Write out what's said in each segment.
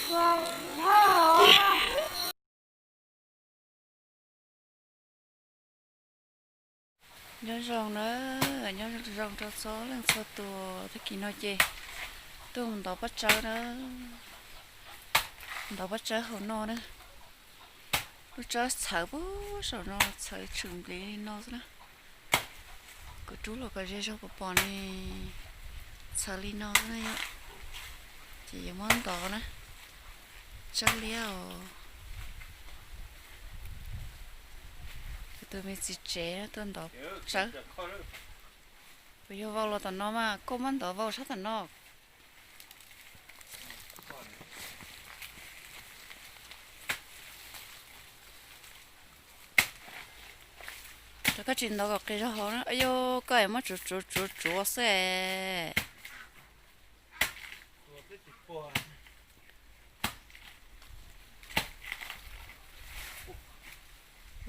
Nyob zoo na, nyob zoo rau txhua leej txhua tus. Tag kis no ces tuaj mus ntov pob tsawb na, ntov pob tsawb hauv no na. Lub tsawb txhawv puag saum no, txhawv tshwm npliv li no xwb na. Kuv rub los kom ze zog pom pom ne, txhawv li no xwb na yom. Ces yuav muab ntov na, tsawb liab os. Kuv tus me txiv tsev tuaj ntov tsawb. Puas yog vau los tom no mas koj muab ntov vau sab tom no. Rau koj tsis ntov kom qis zog hauv na. Yog koj es muab tsuav tsuav tsuav tsuav xwb es.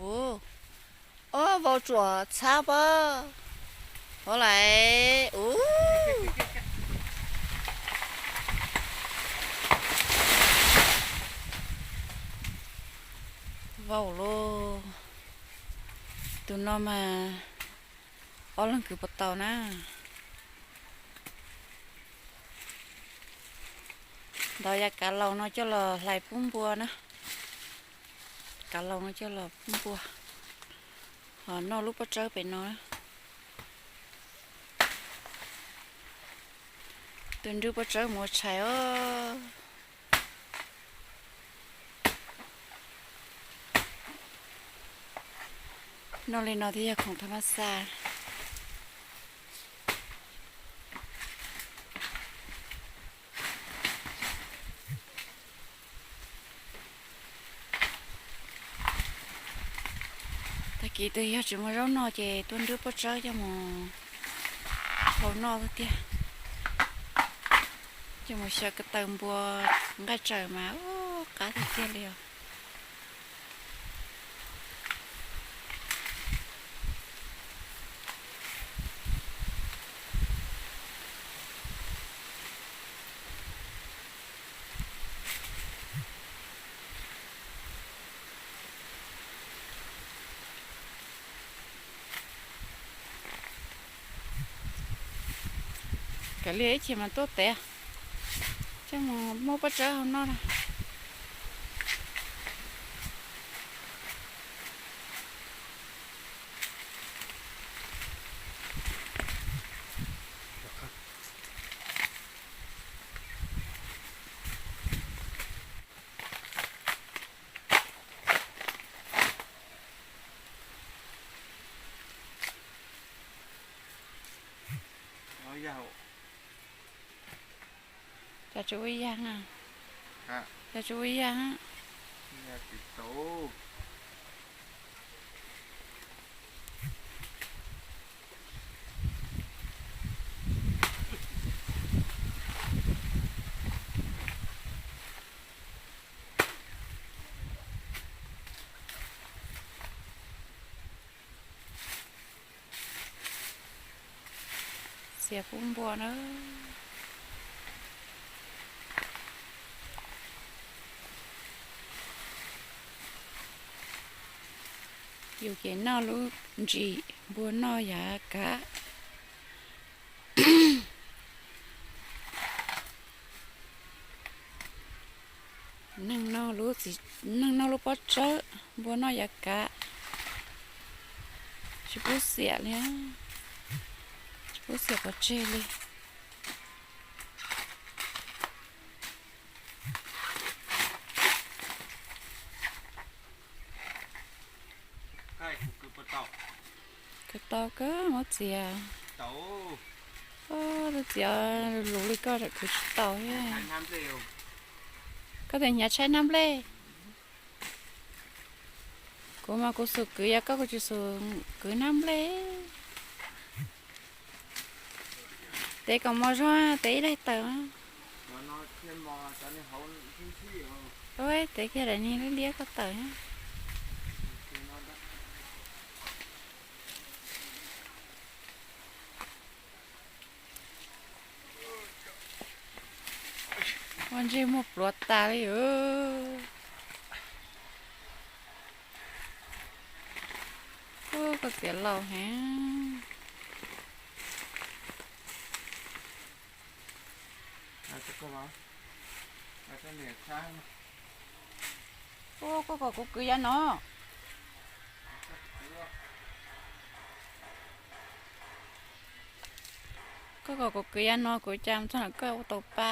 Ub, ob vau tsuam txhab pob hauv lawm. Ub, vau lauj. Tus no mas ob leeg kwv puas tau na. Ntov yav kav laus no coj los hlais pub npua na. Kav laus no coj los pub npua, ho noj lub pob tsawb pem no. Tus nrwb pob tsawb mus ua tshais os. Noj li no thiaj yog khoom thas mas xas. Tag kis twg yog tsis muaj zaub noj ces tuaj nrwb pob tsawb coj mus hau noj tiag. Coj mus xyaw ko taw npua nqaij tsaws mas qab tiag tiag li os. Kav liam ib chim mas tuaj tev, coj mus muab pob tsawb hau noj na. Cas tsis ua yag, cas tsis ua yag. Txiav pub npua na. Yus ces noj lub ntsis, npua noj yav kav. Neeg noj lub txiv, neeg noj lub pob tsawb, npua noj yav kav. Tsis pub xiam li, tsis pub xiam pov tseg li. Kwv tau kawg muab txiav. Tus txiav lus li koj tseem kwv tsis tau thiab. Koj tias hnyav tshaib hnab nplej. Kuv mas kuv xub kwv, yog koj kuv tsis xub kwv hnab nplej. Tev kom mos zog, tev ib daim tawm. Tev kiag daim niag liab liab koj tawm. Ua ntsej muag pluav tas li. Ub, koj tiav laus heev. Ub, koj kom kuv kwv yav no. Koj kom kuv kwv yav no kuv cas mus txog ntawm koj ua tau pa.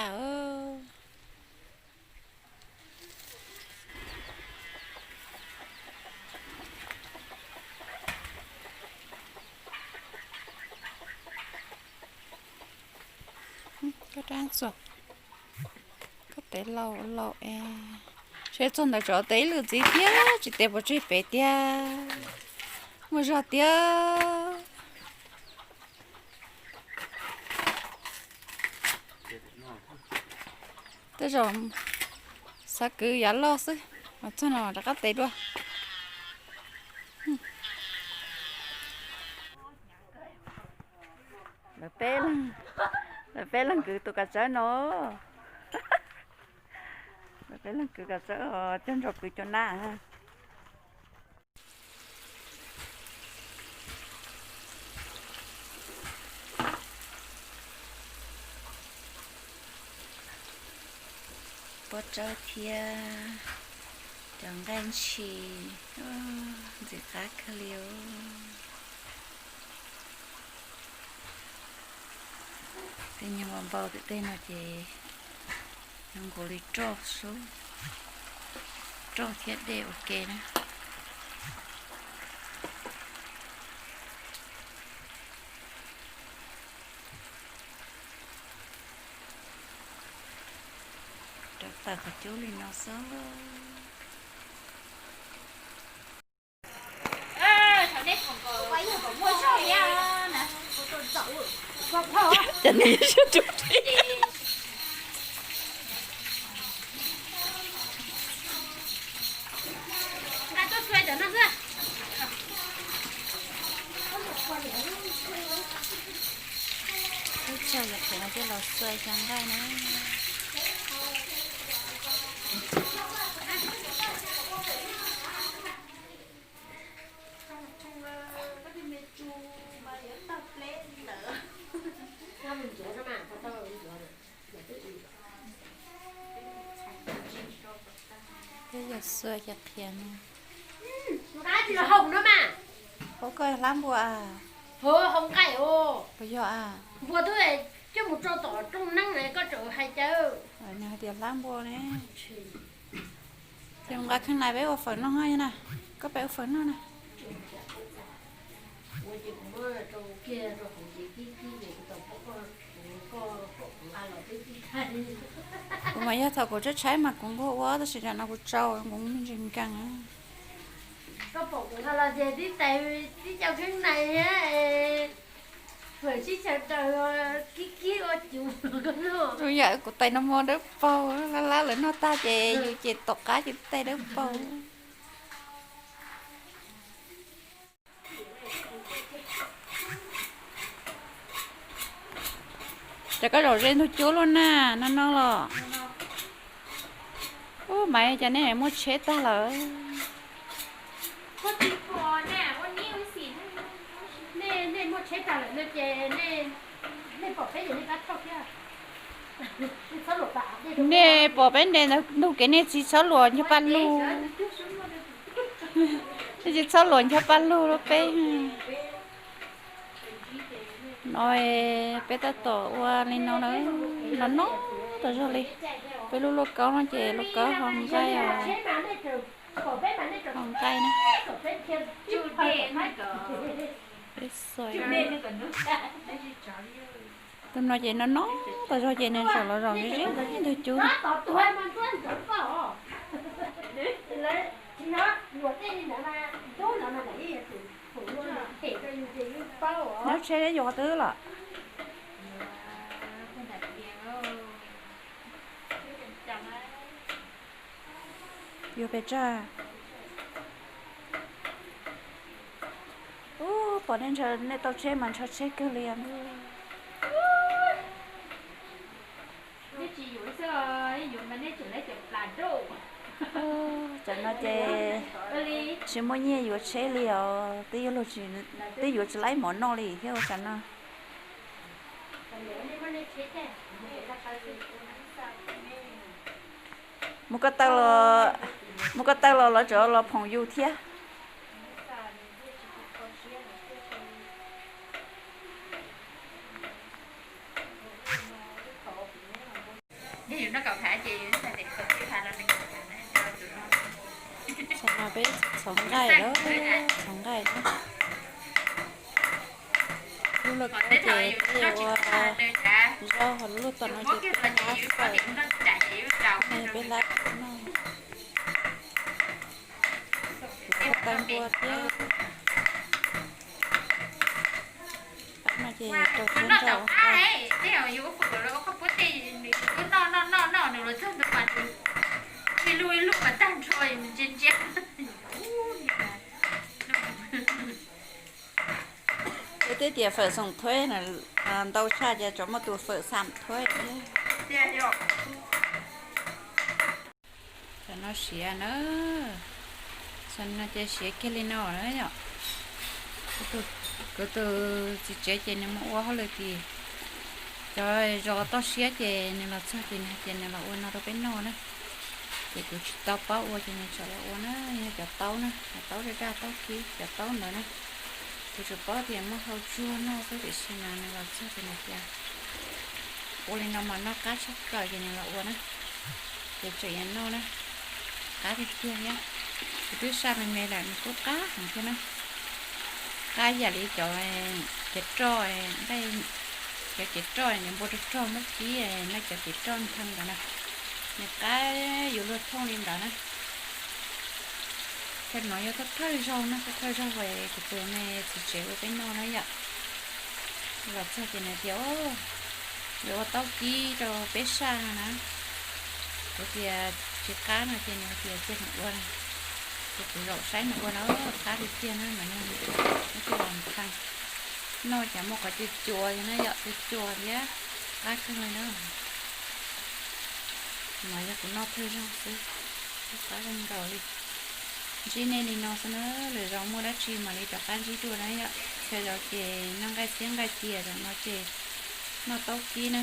Koj rab txuas, koj tev laus laus es. Seb txog ntawd tsov tev ib lwm ntxiv thiab tsis tev puas tseg pem tiag. Muaj zog tiag. Tej zaum xav kwv yav loj xwb, txog no rov qab tev dua. Lawv peb leeg, lawv peb leeg kwv tus kav tsawb no. Lawv peb leeg kwv kav tsawb, coj ntsos kwv cov nab. Pob tsawb thiab cov nqaij ntshis, ntxim qab kawg li os. Tej nyuag npau npau tim tej no ces zoo nkaus li roj xwb, roj thiab dej ua ke na. Rau taws qhov cub li no xwb. Cas nws yuav siab rau. Lub tsaug yog pem no coj los xuas xyaw nqaij na. Peb yog xuas yog qhiav no. Ua koj hlab npua a? Puas yog a? Nws hais tias hlab npua ne. Ces nqa kheej lais peb ua fawm noj na. Koj peb ua fawm noj na. Kuv mas yog thaum kuv tshaib tshaib mas kuv nquag ua tab sis tam no kuv tsau kuv me ntsis nkees. Koj pom kuv nqa los ces tib tais tib cov kheej lais, fawm sib chaw daws, kib kib ua cuv. Zoo yam kuv tais no muag dawb paug, lab lab lawv noj tag ces yus ces tom qab ces tais dawb paug. Ces koj zaum ze ntug cub luaj na, no no los. Ub, Maiv, cas nej muaj tsheb tag lawm? Nej pom peb nres ntug kev nej tsis txhob luam ncho pa lug. Nej tsis txhob luam ncho pa lug rau peb. No peb tab tom ua li no na, no no tas zog li. Peb lub lauj kaub no ces lauj kaub hau nqaij os. Hau nqaij na. Peb xuas. Tus no ces no no tas zog ces nws zaum los zaum ze ze ntug cub. Nyob tsheb yuav qhov twg lawm? Yuav pes tsawg? Ub, pom nej ntshaw, nej tau tsheb mas ntshaw tsheb kawg li os. Tsis yuav xwb, Ces tsis muaj nyiaj yuav tsheb li os, twb yuav tsis laib mov noj li thiab ua cas no. Mus ko taw los, mus ko taw los lawv tseem los phoom yus thiab. Tam no peb txhoov nqaij lawm, txhoov nqaij na. Lub loj ces peb yuav ua zaub, ho lub loj tom no ces peb hlab fawm, peb hlab noj. Kuv ua tau npua thiab. Qab no ces rau siab nrog ua. Peb twb tias fawm xoom thuab, ntau tshaj ces tsuas muaj tus fawm xam thuab thiab. Tam no siav na, tam no ces siav kiag li no na yom. Kuv tus txiv tsev ces nws mus ua hauj lwm tim cov zos toj siab ces nws los txog ces nws hais tias nws los ua no rau peb noj na. Ces kuv tsis tau paub ua ces nws txawm los ua na, yog cov taub na, cov taub daj daj taub kib, cov taub ntawd na. Kuv tsuas paub tias muab hau tsuag noj xwb tiam sis mas nws los txog ces nws tias ua li no mas noj qab tshaj plaws ces nws los ua na. Ces tseem yuav noj na, qab tiag tiag thiab. Kuv twb saj me me lawm nws kuj qab heev thiab na. Qab yam li cov cev roj, cov cev roj npua rog rog muab kib, noj cov cev roj ntxhee ntawd na. Nws qab yuav luag thooj li ntawd na. Ces no yog thawj thawj zaug no, thawj thawj zaug es kuv tus me txiv tsev ua peb noj na yom. Los txog ces nws tias yuav ua taub kib rau peb saj no na. Kuv tias tsis qab no ces nws tias cia nws ua na. Ces kuv zaum saib nws ua na, qab tiag tiag na, mas yog nws coj los ntxhee noj ces muaj qhov cua cua thiab na yom, cua cua thiab qab kawg li na. Mas yog kuv noj thawj zaug xwb, qab zoo nkaus li. Ntsib nej li no xwb na, lwm zaus muaj dab tsi mam li rov qab ntsib dua na yom. Tej zaum ces noj nqaij txhiab nqaij tias, zaum no ces noj taub kib na,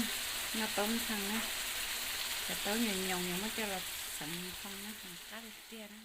noj taub ntxhee na, cov taub nyoos nyoos yuav muab coj los txheev ntxhee na, qab tiag tiag na.